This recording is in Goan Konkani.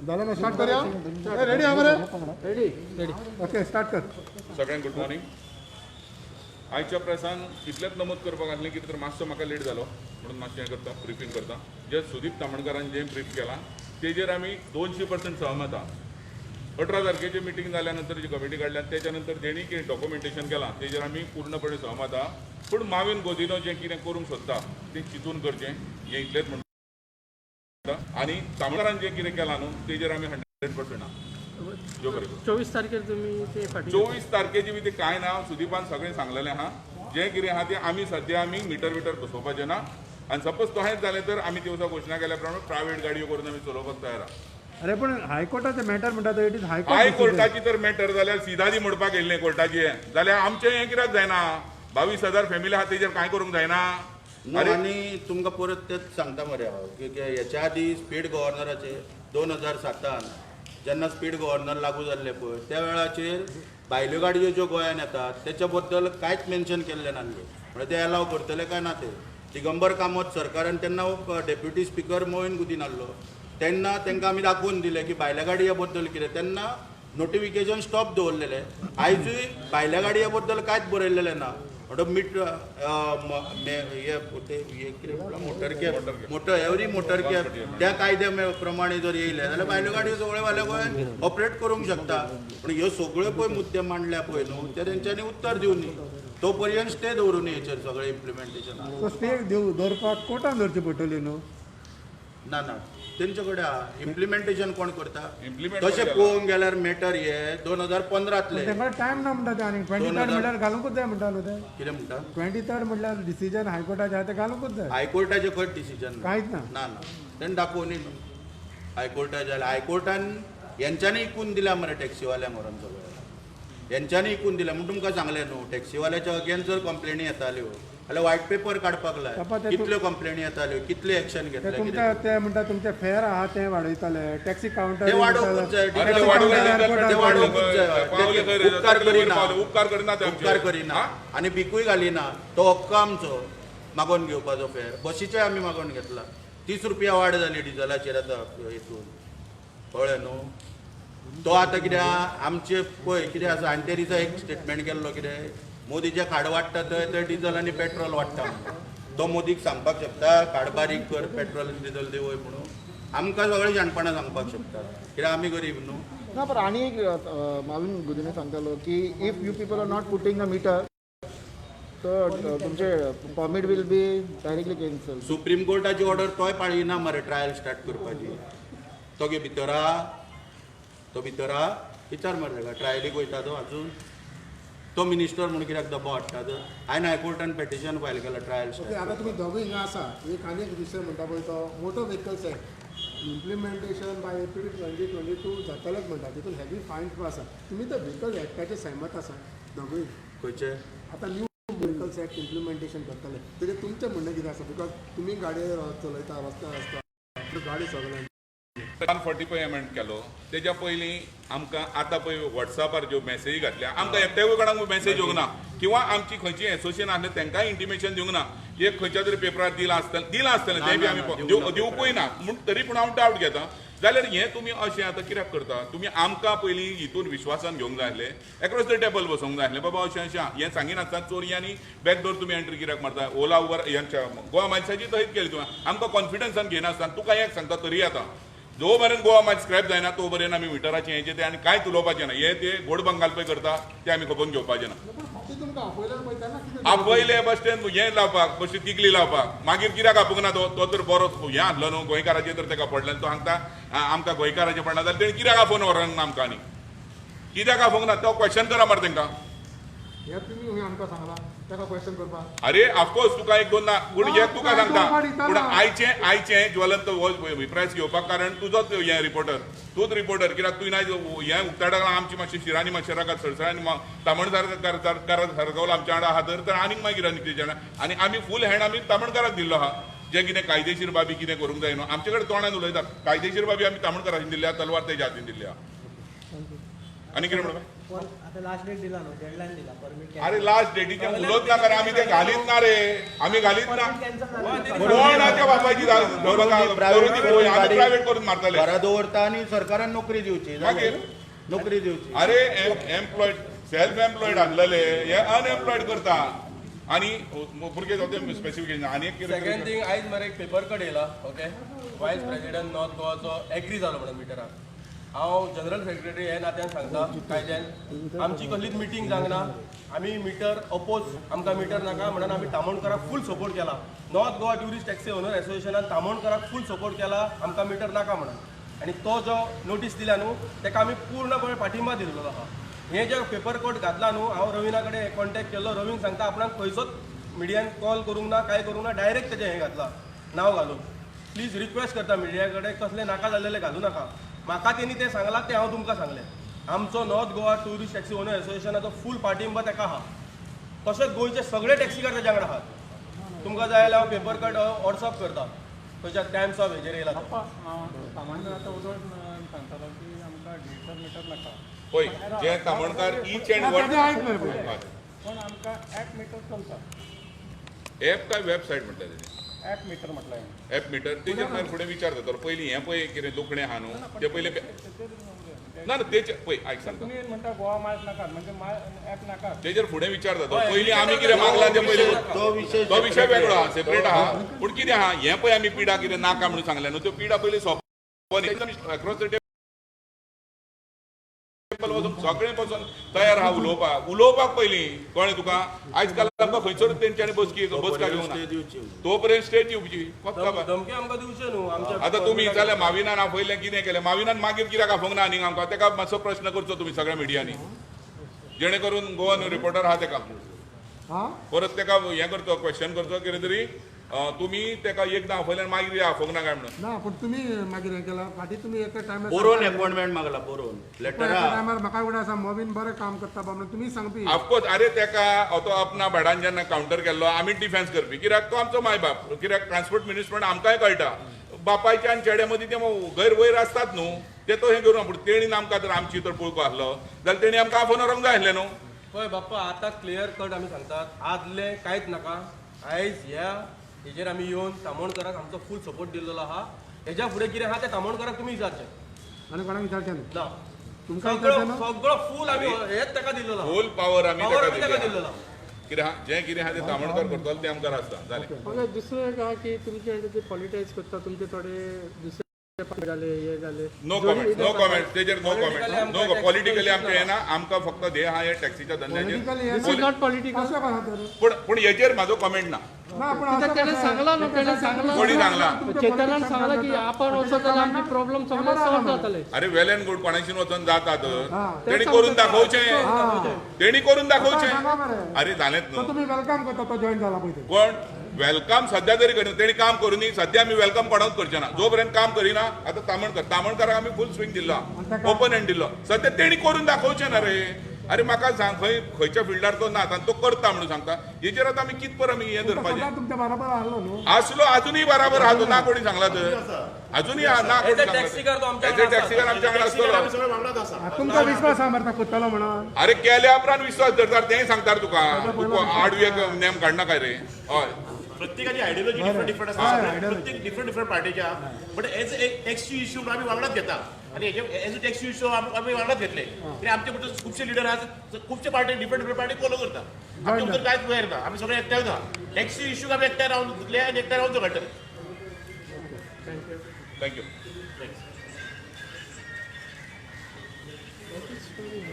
झालं ना? स्टार्ट करूया. रेडी हा मरे? Ready ready. ओके, स्टार्ट कर. सगळ्यांक गुड मॉर्निंग. आयच्या प्रेसान इतलेंच नमूद करपाक आसलें कितें तर मातसो म्हाका लेट जालो म्हणून मातशें हें करता, ब्रिफींग करता. जे सुदीप तामणकारान जें ब्रीफ केलां तेजेर आमी 200% सहमत आहा. 18 तारखेची मिटींग जाल्या नंतर जी कमिटी काडल्या, तेच्या नंतर जेणी कितें डॉक्युमेंटेशन केलां तेजेर आमी पूर्णपणे सहमत आहा. पूण माविन गोदिनो जें कितें करूंक सोदता तें चिंतून करचें, हें इतलेंच म्हणटा. आनी तामणकारान जें कितें केलां न्हू, तेजेर आमी 100% आहा. जो बरें करूं. 24 तारखेर तुमी ते फाटी 24 तारखेची बी ते कांय ना. सुदीपान सगळें सांगलेलें आहा. जें कितें आहा तें आमी सद्या आमी मिटर विटर बसोवपाचें ना आनी सपोज तशेंच जालें तर आमी दिवसा घोशणा केल्या प्रमाणे प्रायवेट गाडयो करून आमी चलोवपाक तयार आहा. अरे, पण हायकोर्टाचे मॅटर म्हणटा तो, it is high court. हायकोर्टाची तर मॅटर जाल्यार सिदादी म्हणपाक येयल्लें कोर्टाची जाल्यार आमचें हें कित्याक जायना? 22,000 फॅमिली आहा, तेजेर कांय करूंक जायना? न्हू, आनी तुमकां परत तेच सांगता मरे हांव की की हेच्या आदीं स्पीड गव्हर्नराचेर 2007 जेन्ना स्पीड गव्हर्नर लागू जाल्ले पळय, त्या वेळाचेर भायल्यो गाडयो ज्यो गोंयान येतात तेच्या बद्दल कांयच मेन्शन केल्लें ना न्ही. म्हळ्यार ते एलाव करतले काय ना. ते दिगंबर कामत सरकारान, तेन्ना डेप्युटी स्पिकर मोहीन गुदीन आहलो, तेन्ना तांकां आमी दाखोवन दिलें की भायल्या गाडये बद्दल कितें. तेन्ना नोटिफिकेशन स्टॉप दवरलेलें. आयजूय भायल्या गाडये बद्दल कांयच बरयलेलें ना. म्हणटो मीट हे ते हे कितें म्हणलां, motor cab, motor, every motor cab त्या कायद्या प्रमाणे जर येयले जाल्यार भायल्यो गाडयो सगळ्यो भायल्या गोंयान ऑपरेट करूंक शकता. पूण ह्यो सगळ्यो पळय मुद्दे मांडल्या पळय न्हू, ते तेंच्यांनी उत्तर दिवनी, तो पर्यंत स्टे दवरूनी हेचेर सगळें इम्प्लिमेंटेशन. तो स्टे दिव दवरपाक कोर्टान दवरची पडटली न्हू? ना ना, तेंचे कडेन आहा. इम्प्लिमेंटेशन कोण करता? Implement तशें कोण केला? पळोवंक गेल्यार मॅटर हे 2015तले. तेंका टायम ना म्हणटा ते. आनी 23rd म्हणल्यार घालूंकूच जाय म्हणटा न्हू ते. कितें म्हणटा? 23rd म्हणल्यार डिसिजन हायकोर्टाचें आहा तें घालूंकूच जाय. हायकोर्टाचें खंय डिसिजन? कांयच ना? ना ना, तेणें दाखोवनी न्हू हायकोर्टाचें जाल्यार. हायकोर्टान हेंच्यांनी इकून दिल्या मरे टॅक्सीवाल्यांक व्हरोन सगळें. हेंच्यांनी इकून दिल्या म्हूण तुमकां सांगलें न्हू. टॅक्सीवाल्याच्या अगेन्स्ट जर कंप्लेनी येताल्यो जाल्यार व्हायट पेपर काडपाक लाय. बाबा, ते कितल्यो कंप्लेनी येताल्यो, कितले एक्शन ते घेतले, तुमच्या कितें ते म्हणटा, तुमचे फेर आहा ते वाडयतले, टॅक्सी कावंटर. ते वाडोवंकूच जाय. अरे, ते वाडोवंक जाय. ते वाडोवंकूच जाय. पावले खंय रे? उपकार करिना. उपकार करिना ते आमचेर. उपकार करिना. हा? आनी बिकूय घालिना. तो हक्क आमचो मागोवन घेवपाचो फेर. बशीचे आमी मागोवन घेतला. 30 रुपया वाड जाली डिझलाचेर आतां हितून, कळ्ळें न्हू? तो आतां कितें आहा, आमचे पळय कितें आसा. आनी ते दिसा एक स्टेटमेंट केल्लो कितें, मोदीचें खाड वाडटा थंय थंय डिझल आनी पेट्रोल वाडटा म्हणून. तो मोदीक सांगपाक शकता, खाड बारीक कर, पेट्रोल आनी डिझल देंवय म्हणून? आमकां सगळें शाणपणां सांगपाक शकता, कित्याक आमी गरीब न्हू. ना, पण आणि एक माविन गुदिन्हो सांगतालो की if you people are not putting a meter तर तुमचे permit will be directly cancel. Supreme कोर्टाची ऑर्डर तोय पाळिना मरे ट्रायल स्टार्ट करपाची. तो गे भितर आहा, तो भितर आहा. विचार मरे ताका, ट्रायलीक वयता तो अजून. तो मिनिस्टर म्हणून कित्याक दबाव हाडटा? तर हांवें हायकोर्टान पेटिशन फायल केलां ट्रायल ओके. स्टार्ट. आता तुमी दोगूय हिंगा आसा. एक आनी एक विशय म्हणटा पळय, तो motor vehicles act implementation by April 2022 जातलेच म्हणटा. तितून हेवी फायन्स पण आसा. तुमी त्या व्हेकल एक्टाचे सहमत आसा दोगूय? खंयचे? आतां न्यू व्हेकल्स एक्ट इम्प्लिमेंटेशन करतले, तेजें तुमचें म्हणणें कितें आसा? Because तुमी गाडये चलयता, रस्त्यार आसता गाडी सगळ्यांक. 145 अमेंड केलो तेज्या पयलीं आमकां आतां पळय वॉट्सॅपार ज्यो मॅसेजी घातल्या, आमकां एकट्याकूय कोणाक मॅसेज येवंक ना किंवा आमची खंयची एसोसिएशन आसलें तांकांय इंटिमेशन दिवंक ना. एक खंयच्या तरी पेपरार दिलां आसतलें, तें बी ना, आमी ना, दिवंक ना. दिवपूय ना म्हूण तरी पूण हांव डावट घेता. जाल्यार हें तुमी अशें आतां कित्याक करता? तुमी आमकां पयलीं हितून विश्वासान घेवंक जाय आसलें, एक्रॉस the table बसोवंक जाय आसलें. बाबा, अशें अशें आहा, हें सांगिनासतना चोरयांनी बॅकडोर तुमी एंट्री कित्याक मारता? ओला, उबर यांच्या गोवा मायल्साची तशीच केली तुवें. आमकां कॉन्फिडन्सान घेयनासतना. तुका एक सांगता तरी, आतां जो मेरेन गोवा मायल्स स्क्रॅप जायना तो मेरेन आमी मिटराचें हेजें तें आनी कांयच उलोवपाचें ना. हे ते गोड बंगाल पळय करता ते आमी खपोवन घेवपाचें ना. पूण फावटी तुमकां आपयल्यार पळय तेन्ना कितें? आपयले बस स्टँड हें लावपाक, बशी तिगली लावपाक. मागीर कित्याक आपोवंक ना तो? तो तर बरो हें आहलो न्हू, गोंयकाराचें तर ताका पडलें. तो सांगता, आमकां गोंयकाराचें पडना जाल्यार तेणें कित्याक आपोवन व्हरोंक ना आमकां? आनी कित्याक आपोवंक ना तो क्वेश्चन करा मरे तांकां. हें तुमी आमकां सांगलां ताका क्वेश्चन करपाक? अरे, ऑफकोर्स तुका एक दोन ना, पूण ना, हे तुका तुका सांगता. एक दोन पूण ना. आयचें ज्वलंत हो विप्रायस घेवपाक कारण तुजोच हें रिपोर्टर, तूंच रिपोर्टर. कित्याक तुवें आयज हें उक्ताडाक आमची मातशी शिरांनी मातशें रगत सळसळ आनी तामणकार सारको आमच्या वांगडा आहा तर आनीक मागीर आनी कितें जाणा. आनी आमी फूल हँड आमी तामणकाराक दिल्लो आहा. जे कितें कायदेशीर बाबी कितें करूंक जाय न्हू, आमचे कडेन तोंडान उलयता. कायदेशीर बाबी आमी तामणकारान दिल्ली आहा, तलवार तेज्या हातीन दिल्ली आहा. आनी कितें म्हणटा? आतां लास्ट डेट दिला न्हू, डेडलायन दिला परमीट. अरे लास्ट डेटीचे उलोवच ना कारण आमी ते घालीत ना रे, आमी घालीत ना. कोण त्या बापायची आमी प्रायव्हेट करून मारतले, घरा दवरता आनी सरकारान नोकरी दिवची, मागीर नोकरी दिवची. अरे एम्प्लॉयड, सेल्फ एम्प्लॉयड आसलेले हे अनएम्प्लॉयड करता. आनी भुरगे जावते स्पेसिफिकेशन. आनी एक सेकंड थिंग, आयज मरे एक पेपर कट येयला, ओके, वायस प्रेसिडेंट नॉर्थ गोवाचो एग्री जालो म्हणून मिटराक. हांव जनरल सेक्रेटरी हे नात्यान सांगता, कायद्यान आमची कसलीच मिटींग जावंक ना. आमी मिटर अपोज, आमकां मिटर नाका म्हणून आमी तामोणकराक फूल सपोर्ट केला. North Goa tourist taxi owner एसोसिएशनान तामोणकराक फूल सपोर्ट केला, आमकां मिटर नाका म्हणून. आनी तो जो नोटीस दिल्या न्हू ताका आमी पूर्णपणे पाठिंबा दिल्लो आसा. हे जे पेपर कट घातला न्हू, हांव रवीना कडेन कॉन्टेक्ट केल्लो, रवीन सांगता आपणाक खंयचोच मिडियान कॉल करूंक ना, कांय करूंक ना, डायरेक्ट तेजें हें घातलां नांव घालून. प्लीज रिक्वेस्ट करता मिडिया कडेन, कसलें नाका जाल्लेलें घालूं नाका. म्हाका तेणी तें सांगलां तें हांव तुमकां सांगलें. आमचो north Goa tourist taxi owner एसोसिएशनाचो फूल पाठिंबा ताका आहा, तशेंच गोंयचे सगळे टॅक्सीकार तेज्या वांगडा आहात. तुमकां जाय जाल्यार हांव पेपर कट वॉट्सअप करता, खंयच्या टायम्स ऑफ हेजेर येयला तो. पळय जे तामणकार इच अँड वन पण आमकां ॲप मिटर चलता. ॲप काय वेबसायट म्हटल्यार तेजें ॲप मिटर म्हटल्यार ॲप मिटर तेजेर मागीर फुडें विचार जातलो. पयलीं हें पळय कितें लोकणें आहा न्हू तें पयलें ना ना तेचे पळय आयक सांगता, तुमी म्हणटा गोवा मायल्स नाकात, म्हणजे ॲप नाकात, तेजेर फुडें विचार जातलो. पयलीं आमी कितें मागलां तें पयलीं, तो विशय वेगळो आहा, सेपरेट आहा. पूण कितें आहा हें पळय आमी पिडा कितें नाका म्हणून सांगलें न्हू, त्यो पिडा पयलीं सोंपोवन अक्रॉस the table वचून सगळें बसून तयार आहा उलोवपाक. उलोवपाक पयलीं कळ्ळें तुका. आयज काल आमकां खंयसर तेंच्यांनी बसकी बसका घेवना, तो पर्यंत स्टे दिवची. धमकी आमकां दिवचे न्हू. आतां तुमी जाल्यार माविनान आपयलें कितें केलें, माविनान मागीर कित्याक आफोवंक ना आनीक आमकां, ताका मातसो प्रश्न करचो तुमी सगळ्या मिडियांनी, जेणे करून गोवन रिपोर्टर आहा ताका परत ताका हें करचो, क्वेश्चन करचो कितें तरी. तुमी ताका एकदां आपयल्यान मागीर आफोवंक ना काय म्हणून ना. पूण तुमी मागीर हें केलां फाटीं, तुमी एका टायमार बरोवन एपॉयंटमेंट मागला, बरोवन लेटर टायमार म्हाका फुडें आसा मोबीन बरें काम करता बा म्हणून तुमी सांगपी. ऑफकोर्स. अरे ताका तो अपना भाडान जेन्ना कावंटर केल्लो आमी डिफेन्स करपी, कित्याक तो आमचो मायबाप, कित्याक ट्रान्सपोर्ट मिनिस्टर म्हणून आमकांय कळटा बापायच्या आनी चेड्या मदीं ते गैरवैर आसतात न्हू, ते तो हें करूं. पूण तेणीन आमकां जर आमची तर पळोवपा आसलो जाल्यार तेणी आमकां आफोवन व्हरूंक जाय आसलें न्हू. पळय बाप्पा, आतां क्लियर कट आमी सांगतात, आदलें कांयच नाका. आयज ह्या हेजेर आमी येवन तामोणकराक आमचो फूल सपोर्ट दिल्लो आहा. हेज्या फुडें कितें आहा तें तामोणकराक तुमी विचारचें, आनी कोणाक विचारचें ना. सगळो फूल आमी हेच ताका दिल्लो, फूल पावर आमी ताका दिल्लो. कितें आहा जें कितें आहा तें तामोणकर करतलो तें आमकां आसता. जालें. दुसरें एक आहा की तुमचे ते पॉलिटायज करता, तुमचे थोडे दुसरे जाले हे जाले. नो कॉमेंट, नो कॉमेंट तेजेर, नो कॉमेंट, नो पॉलिटिकली आमचें हें ना. आमकां फक्त ध्येय आहा हे टॅक्सीच्या धंद्याचेर. पूण पूण हेजेर म्हाजो कॉमेंट ना. तेणें सांगलां न्हू, तेणें सांगलां, कोणी सांगलां, चेतनान सांगलां की आपण वचत जाल्यार आमची प्रॉब्लम सगळे सॉल्व जातले. अरे वेल एंड गुड, कोणाशी वचून जाता तर तेणी करून दाखोवचें, तेणी करून दाखोवचें. अरे जालेंच न्हू. तुमी welcome करता तो जॉईन जाला पळय. कोण welcome सध्या तरी करिना, तेणी काम करूनी सध्या आमी welcome कोणाकूच करचे ना जो पर्यंत काम करिना. आतां तामणकर, तामणकराक आमी फूल स्विंग दिल्लो, ओपन हँड दिल्लो, सध्या तेणी करून दाखोवचें ना रे. अरे म्हाका सांग खंय खंयच्या फिल्डार तो ना आनी तो करता म्हणून सांगता, हेजेर आतां आमी कितपर आमी हें धरपाचें. आसलो अजुनूय बराबर आहा तो, ना कोणी सांगला तर अजुनूय ना. टॅक्सीकार आमच्या वांगडा आसतलो, तुमकां विश्वास आहा मरे करतलो म्हणून. अरे केल्या उपरांत विश्वास धरता तेंय सांगता तुका, तुका आडवी एक नेम काडना काय रे. हय, प्रत्येकाची आयडियोलॉजी डिफरंट डिफरंट आसता, प्रत्येक डिफरंट डिफरंट पार्टीच्या, but as a taxi issue म्हणून आमी वांगडाच घेता आनी एज अ टॅक्सी इशू आमी वांगडाच घेतले. कित्याक आमचे भितर खुबशे लिडर आहात, खुबशे party different different party follow करता, आमचे भितर कांयच वयर ना, आमी सगळे एकठांय ना. टॅक्सी इशूक आमी एकठांय रावन धुतले आनी एकठांय रावन झगडटले. Thank you. Thank you.